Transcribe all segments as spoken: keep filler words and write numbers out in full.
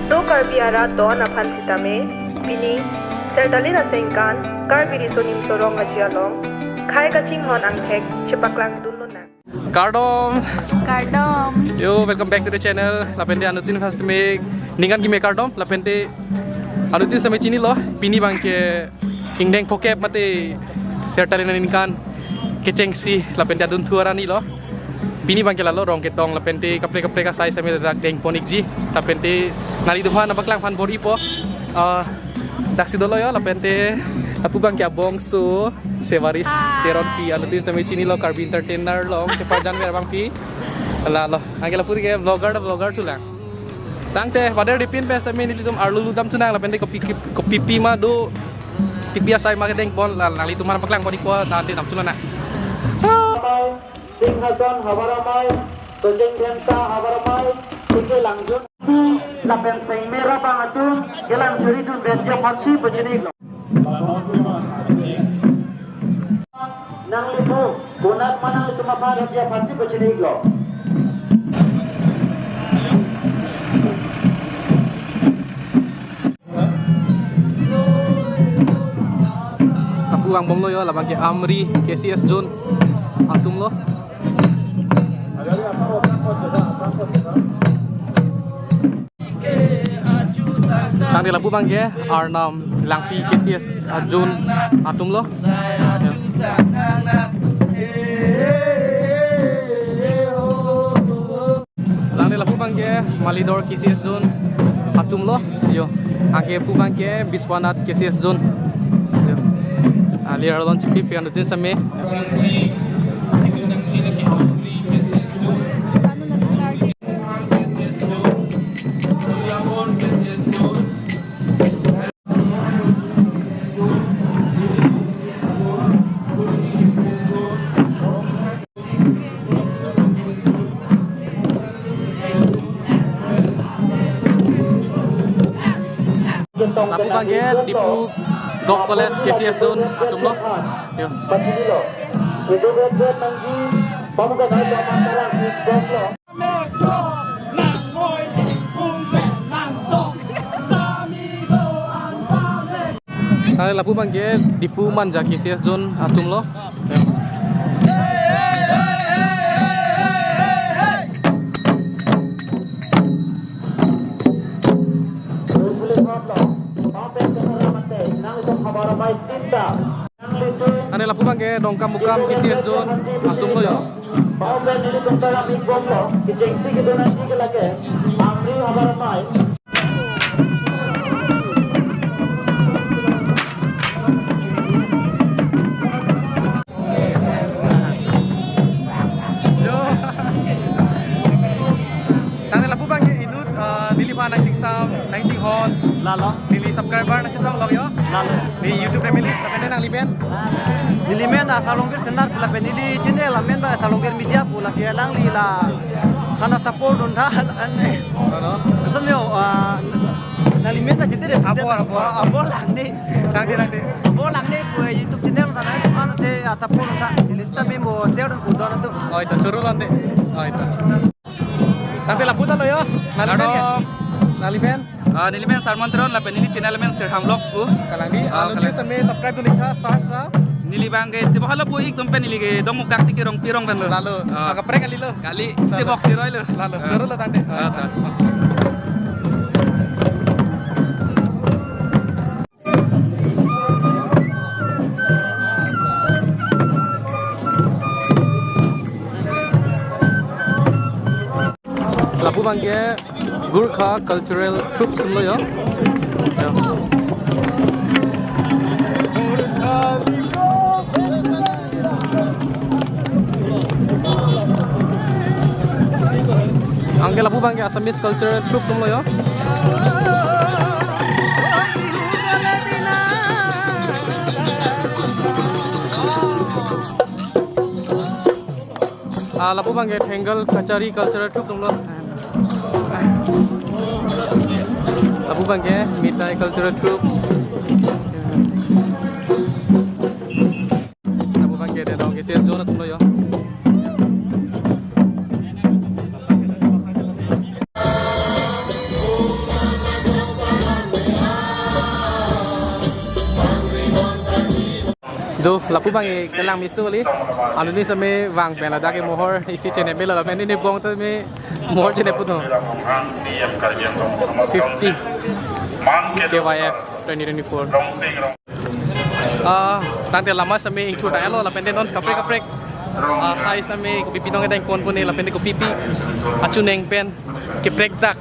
Hello Karbi arat do-an aphan sitame, pini Sertalin aningkan Karbi Riso Nimso Rong Aji along khei kachinghon angthek chepaklang dunlonang. Kardom. Kardom. Yo, welcome back to the channel. Lapen te anuttin sitame ningkan kimi kardom. Lapen te anuttin sitame chinilo, pini abangke ingdeng phokep mate Sertalin aningkan kechengsi lapen te adunthu arni lo. Pini abangke lalo Rongketong lapen te kaprek kaprek asai sitame dak dengpon ikji. Lapen te nanglitum aphan nangpaklang aphan bor-ipo. Ah, daksi dolo yo, lapen te lapu abangke abongso Sewaris Hi. Teronpi, anuttin sitame chinilo, Karbi Entertainer along cheparjan ver abangpi. Lalo, anke lapu ke vlogger, vlogger thulang. Tangte, pada ripin pen sitame nelitum arlo ludam thunang, lapen te kopi, kopi pi ma do, kopi asai ma kedengpon, la, nanglitum aphan nangpaklang pon-ipo, tangte dam thunang. Singhason havar amei, Socheng Dhemsa havar amei, Sike Langjun, lapen Sengmera bang atum, kelang churi dun benjo phansi pachini lo. Nanglitum, konat ma nanglitum aphan benjo phansi pachini lo. Lapu angbong lo yo, labangke Amri K C S Zone atum lo. Tangte lapu abangke Arnam Langpi K C S Zone atum lo. Tangte lapu abangke Malidor K C S Zone atum lo. Yo. Anke lapu abangke Biswanath K C S Zone. Yo. Alir alon chipi pi anuttin sitame. Lapu abangke Diphu Govt College K C S Zone atum lo. Yo. Tangte lapu abangke Diphu Manja K C S Zone atum lo. Tangte lapu abangke Dongkamukam K C S Zone atum lo yo. Yo. Tangte lapu abangke inut, eh, neliphan nangchingsam, nangchinghon. Lalo. Neli subscriber nangchetong lo yo. Lalo. Neli YouTube family, lapen nanglimen. Nelimen, ah, Salongvir Senar pu lapen neli channel amen abang Salongvir Media pu, lasi alangli la. Karena support dun tha, an-, eh. Ano? Custom yo, ah, nanglimen ta chete de. Abor, abor. Ah, abor lang ni. Tangte, tangte. Abor lang ni pu, eh, YouTube channel ta nangtum aphan te, ah, support dun tha. Neli sitame mo share dun pu do-an atum. Oi to, choro lante. Oi to. Tangte lapu ta lo yo. Nanglimen ke? Kardom. Nanglimen? Ah, nelimen Sarmon Teron, lapen neli channel amen Sirham Vlogs pu. Kalang di, ah, anu kalang. News kami subscribe dun ikha, search ra. Neli abangke, tebok halo pu ik tum pen neli ke dongmukdak tiki Rongpi arong pen lo. Lalo, ah, kaprek kali lo. Kali, lalo. Tebok siroi lo. Lalo, ah, choro lo tangte. Ah, ta. Lapu abangke Gurkha Cultural Troupes lo yo. Yo. Anke lapu abangke Assamese Cultural Troupe atum lo yo. Ah, lapu abangke Thengal Kachari Cultural Troupe atum lo. Lapu abangke Meitei Cultural Troupes. Lapu abangke Dendong K C S Zone atum lo yo. To, lapu abang ke kelang misu kali. Aluni seme vang pen ladak ke mohor isi chenep lo, lapen ne bong ta me mohor chenep puthot. Fifty. K Y F twenty twenty-four. Ah, tangte lama seme ingthur ta lo, lapen ne non kaprek kaprek. Ah, size seme kopi pi nong edeng pon pon ne, lapen ne kopi pi achuneng pen keprek dak.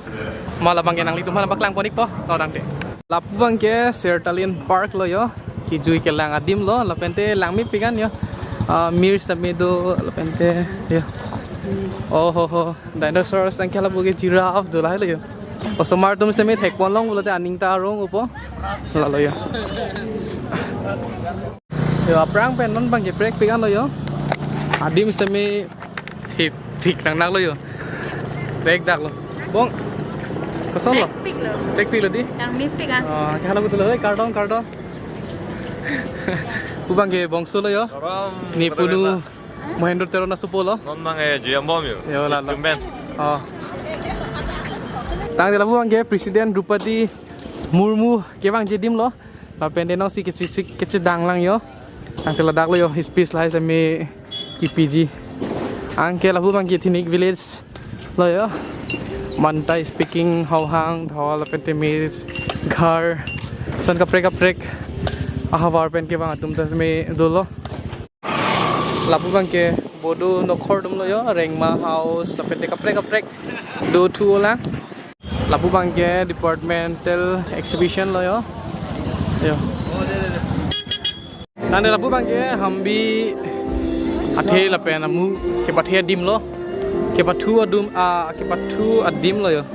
Ma labang ke nanglitum aphan paklang pon-ikpo, to tangte. Lapu abang ke Sertalin Park lo yo. Kejui kelang adim lo, lapente langmepik an yo. Ah, mir sitame do, lapente yo. Oh ho ho, dinosaurs, anke lapu ke giraffe do lahai lo yo. Osomar atum sitame thekpon long pulote aning ta arong-opo. Lalo yo. Yo, aphrang pen non abang ke prekpik an lo yo. Adim sitame thepik nang nang lo yo. Prekdak lo. Bong. Koson lo? Prekpik lo. Prekpik lo di? Langmepik an. Oh, kehalo betul lo, eh, kardom, kardom. Lapu abang ke bongso lo yo. Kardom. Ne punu Mohendro Teron asopo lo. Non abang ke juyambom yo. Yo, lalo. Tumben. Oh. Tangte lapu abang ke President Droupadi Murmu kevangji adim lo. Lapen ne nongsi kesi si kechedang lang yo. Tangte ladak lo yo, speech lahai seme kepiji. Anke lapu abang ke Ethnic Village lo yo. Mantai speaking, Hauhang, Dhawal, lapente Mir, Ghar, ason kaprek kaprek ahavar pen kevang atum ta seme dolo. Lapu abang ke Bodo Nokhor atum lo yo, Rengma House, lapente kaprek kaprek do thu lang. Lapu abang ke departmental exhibition lo yo. Yo. Tangte lapu abang ke Hambi athe lapen amu kepathe adim lo. Kepathu adum, ah, kepathu adim lo yo.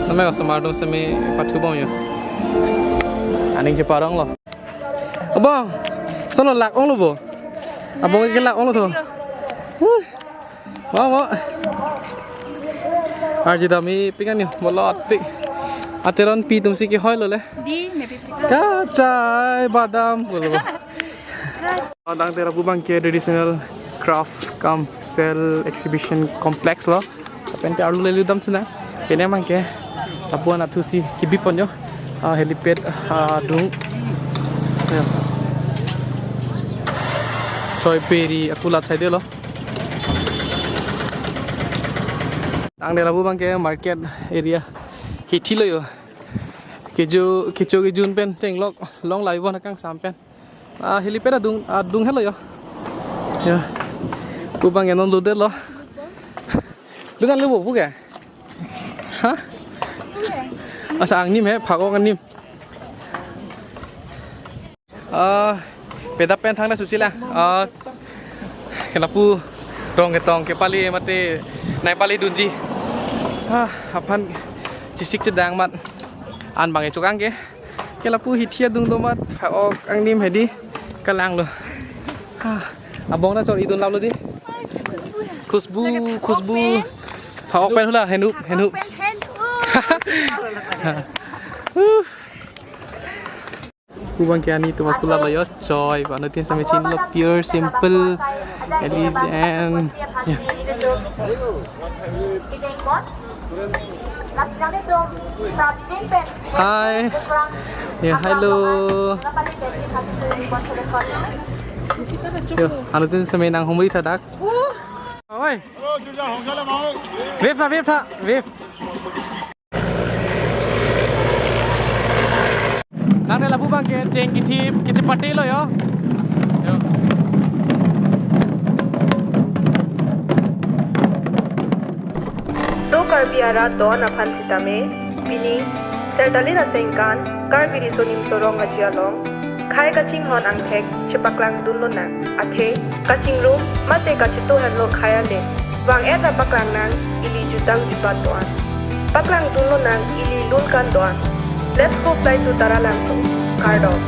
Name osomar atum sitame pathu bom yo. Aning cheparong lo. Abang, sono lak ong lo bo. Abang ke lak ong lo to. Huh. Wa, wa. Arji damepik an yo, bolot pik. A Teronpi atum si kehoi lo le. Di, mepik. Kachai badam pulo. Tangte lapu abang ke traditional craft cum sale exhibition complex lo. Lapente arlo lelu dam chuna. Pine abang ke lapu-an athu si kebi pon yo. Ah, helipad, ah, adung. Yo. Choi peri akulat side lo. Tangte lapu abang ke market area hithi lo yo. Kecho, kecho kejun pen chenglok long lai bon akangsam pen. Ah, helipad adung, adung helo yo. Yo. Lapu abang ke non lodet lo. Dungan lo bo pu ke? Ha? Asa angnim he, phak-ok angnim. Ah, peda pen thang na suchi lang. Ah, ke lapu rong ketong kepali mate nai pali dunji. Ah, aphan chesik chedang amat an abang ke chokang ke. Ke lapu hithi adung do amat phak-ok angnim hedi kelang lo. Ah, abong na chor idun lap lo di. Khushbu, khushbu. Phak-ok pen hula, henhup, henhup. Lapu abang ke ani tuma kula lo yo, choi, ba nutin same chin lo, pure, simple, elegant. Ya. Hi. Ya, hello. Yo, anutin same nang humri thadak. Oi. Wave tha, wave tha, wave. Tangte lapu abang ke cheng kithip, kithip party lo yo. Yo. To Karbi arat don aphan sitame, pini, Sertalin asengkan, Karbi Riso Nimso Rong Aji along, khei kachinghon angthek chepaklang dunlonang, athe kachingrum mate kacheto henlo khei ale, vang-et ra paklang nang, ili jutang jupat do-an. Paklang dunlonang, ili lun kan do-an. Let's go fly to Taralangso. Kardom.